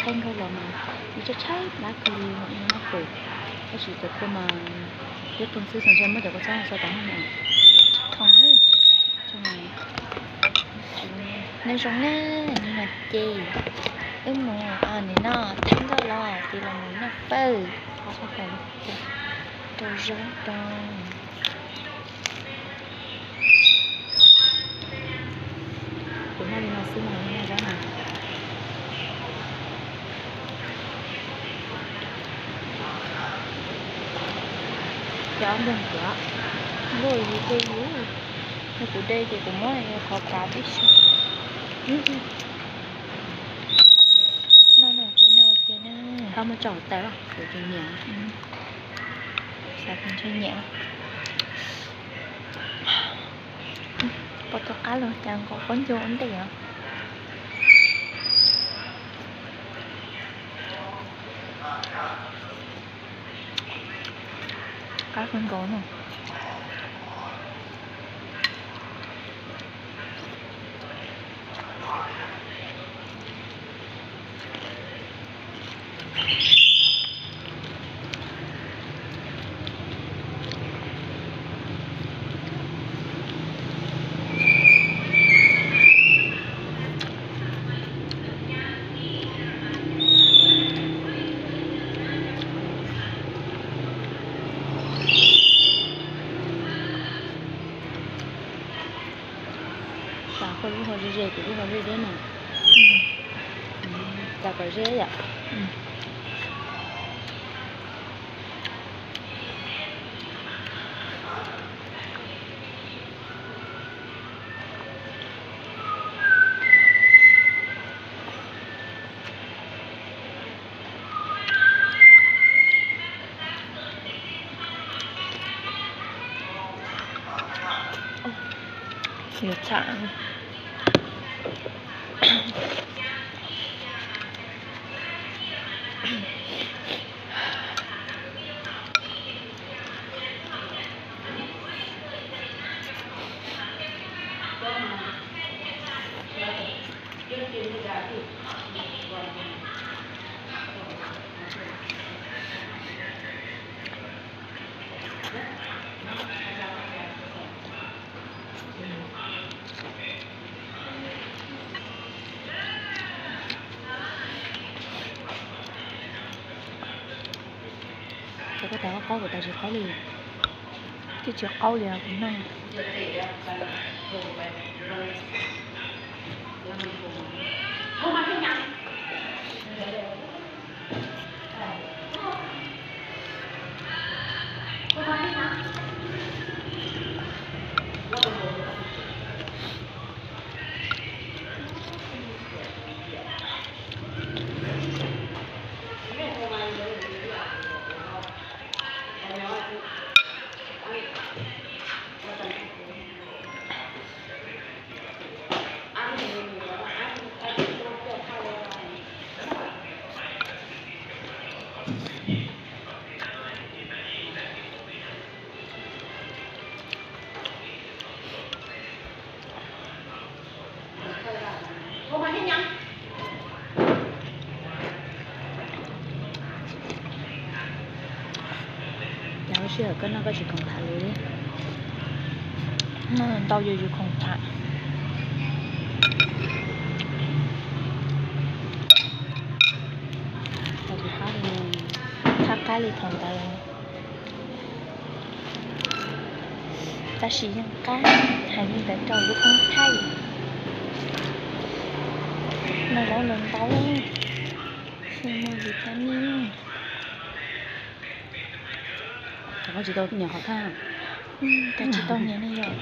Qaib nkaug los mas nws tshaib tshaib plab kawg li, noj pem. Tab sis cov kua mas ib qho xwb, ntshe muab cov kua txob tso tod no. Thoo, nyob zoo na, hnub no ces wb mus, nim no thaij nkauj los ces los mus noj fawj, rau zaub rau. Kuv noj li no xwb mas noj zaub na. Cov nplooj kuv, nplooj yus ces yus, yog kuv de ces kuv muab qhov kav tib si. Noj no ces noj ua ke na. Koj muab tso hauv taw, kuv tus nyiam, xav kuv ntshe nyiam. Pom tus qab los cas nkaus qaub ncaug ua ntej os. Qab kawg nkaus no. Cas koj lub ho ze ze, kuv lub ho ze ze na. Cas kom ze yom. Yuav txham. Ces koj tas qaub qaub, kuv tas tsis qaub li. Twb tsis qaub li kuv noj. Cas lub sij hawm koj noj koj tsis khoom tham lus li? Noj ntau yus yus khoom tham. Tsis qab li, txhab qab li thaum ntawd. Tab sis yeej qab, hais li ntawd rau lub koob thaij. Noj zaub ntau ntau, xwb muaj vitamin. Koj tsis tau nyiam qhov thaj. Koj tsis tau nyiam ne yom.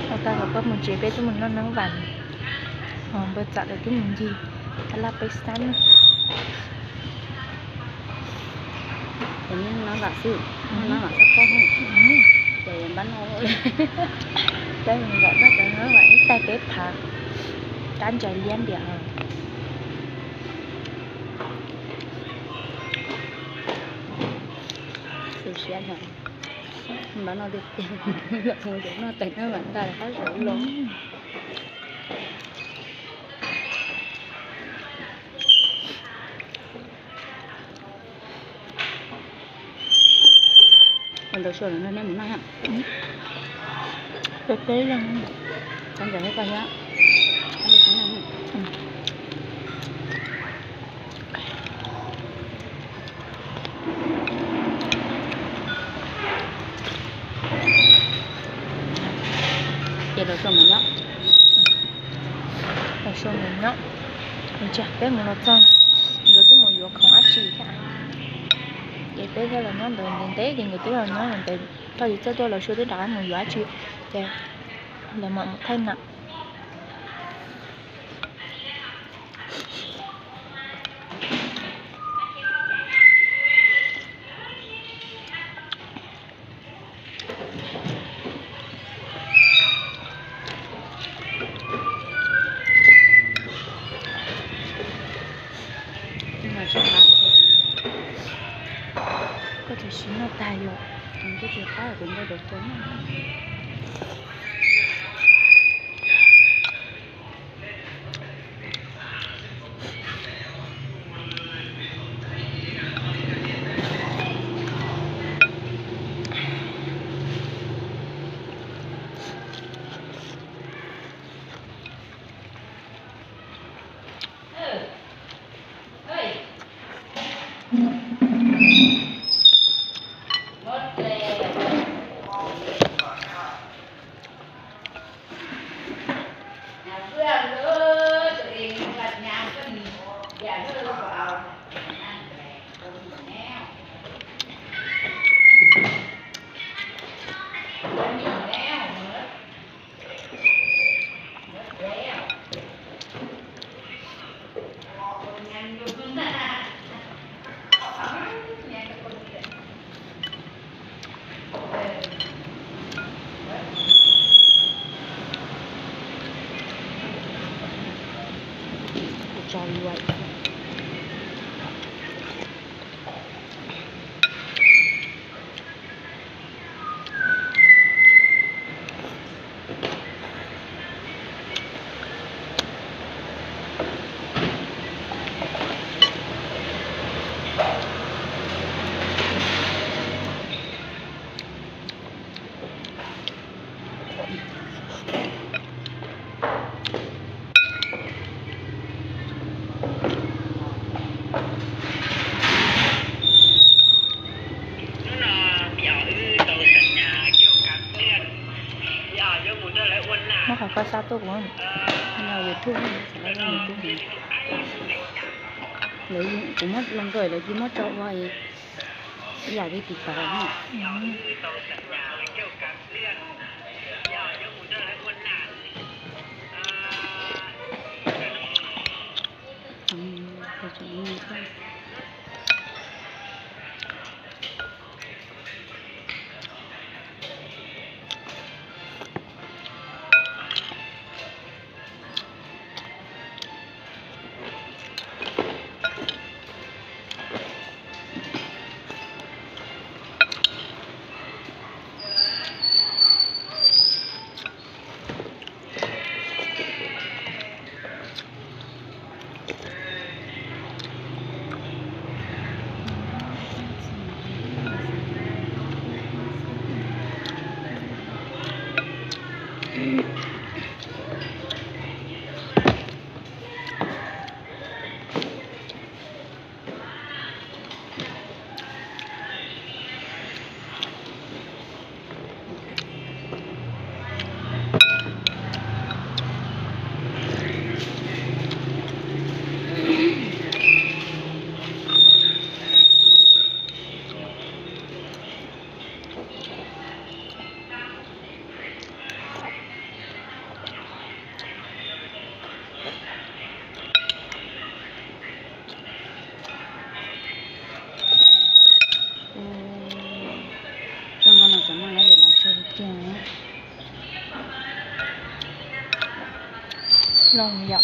Ua tau thaum koj mus tsev peb twb mus noj neeb vas, npawg Txawm lawv twb mus ncig, tab laj peb xab na. Ces noj vam xwb, noj vam xab pob, ces npab no li. Peb mus nram no cov no mas ib taig peb phav, kab ntsais liab ntiag. Xu siab no, npaj no tiag tiag, mus cov no tes no mas ntag qab saum los. Ua ntau sua lawm no nej mus noj ha. Peb peb leeg, kab ntsais thiab koj thiab. Ces los sua mus nyob, los sua mus nyob, ua cas peb mus los txog nkawd twb mus yuav khoom dab tsi thiab. Ces peb thiaj los nyob ntawd ntev ntev ces nkawd twb los nyob ntawd, thaum yus txawj tuaj los sua twb rov qab mus yuav dab tsi, ces lawv mam mus thaij na. Koj tsis siv noj tag yom, kuv tsis qab kuv nrog cov kua noj. Muab qhov koj xa tuaj kuv, YouTube, kuv muab loo rau lawv cia muab tso ua ib yam li TikTok. Zoo yom.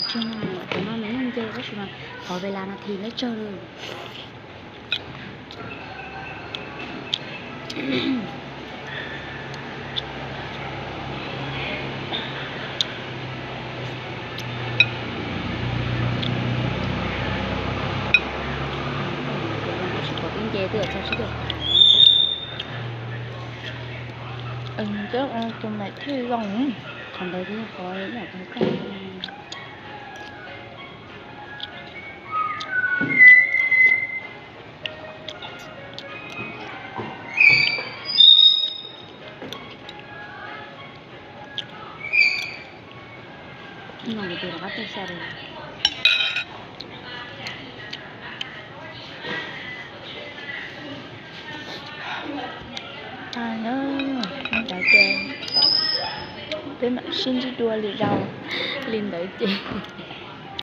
Tsis no, tus no nws yeej nce tab sis mas thov ve las no thì leb tsawg li. Tsis pom twb nce twb txog sib tiag. Tus mam thiaj zoo. Qhov ntawd yog qhov yam tus koj. No kuv tus rov qab tuaj xa li. Tag na, no tas ces peb mam sib ntsib dua lwm zaus li ntawd ces.